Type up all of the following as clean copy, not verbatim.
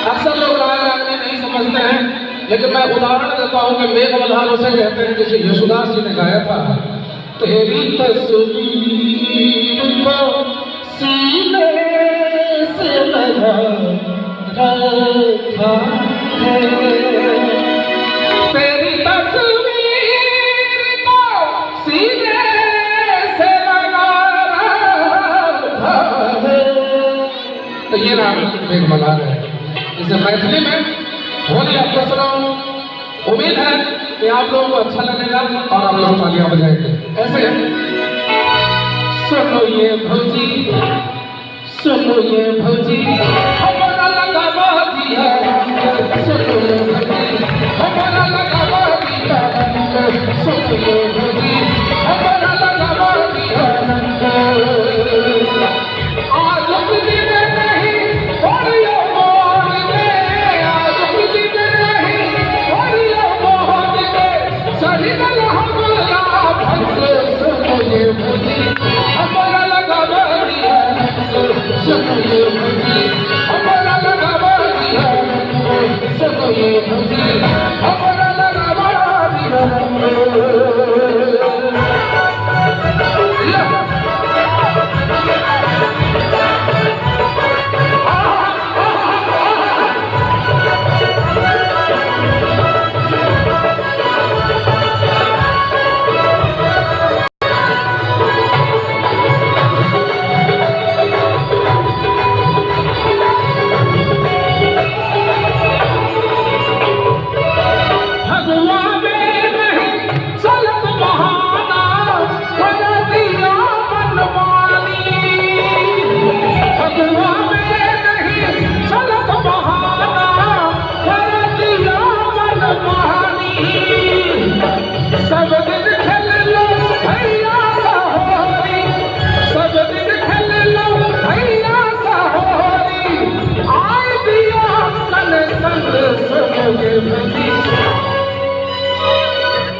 अक्सर लोग राग रागनी नहीं समझते हैं, लेकिन मैं उदाहरण देता हूँ कि मेघ मल्हार उसे कहते हैं जैसे यशोदास जी ने गाया था। तेरी तस्वीर को सीने से लगा रखा है, तेरी तस्वीर को सीने से लगा रखा है। तो ये नाम मेघ मल्हार है। इसे मैथिली में होली आपको सुनाऊं, उम्मीद है कि आप लोगों को अच्छा लगेगा और आप लोग तालियां बजाएंगे। ऐसे सुनो ये भौजी, सुनो ये भौजी, हमारा लगा दिया, सुनो ये भौजी, हमारा लगा दिया, सुनो ये भौजी, हमारा लगा दिया। आज दिन नहीं और हमारा लगा दिया, सुनो ये भौजी, हमारा लगा दिया, सुनो ये भौजी, हमारा लगा दिया।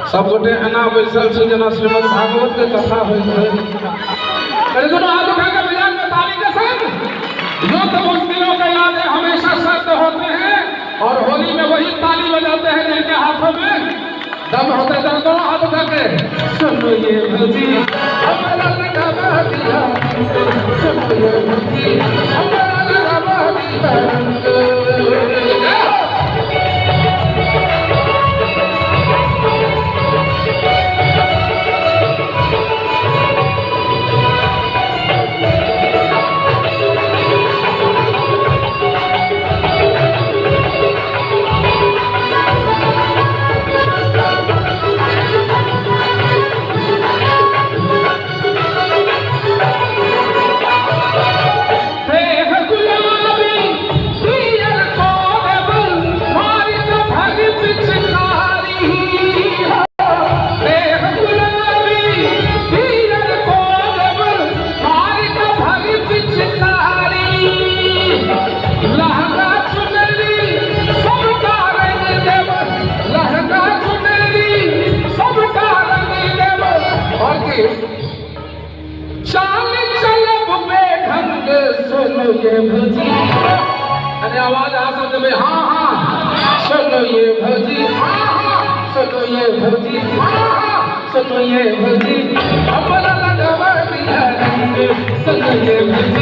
सब गोटे एना बैसल छी जेना श्रीमद् भागवत के कथा होइत है। दोनों हाथ उठा के बजान में ताली के संग। युद्ध उस दिनों का याद है, हमेशा शर्त होते हैं और होली में वही ताली बजाते हैं जिनके हाथों में दम होते हैं। दोनों हाथ उठा के सुनो ये भौजी, हमारा लगा दिया, सुनो ये भौजी, हमारा लगा दिया। सुनो ये भौजी, अरे आवाज आ सकते में, हाँ हाँ, सुनो ये भौजी, हाँ हाँ, सुनो ये भौजी, हाँ हाँ, सुनो ये भौजी, हमारा लगा दिया, सुनो ये भौजी।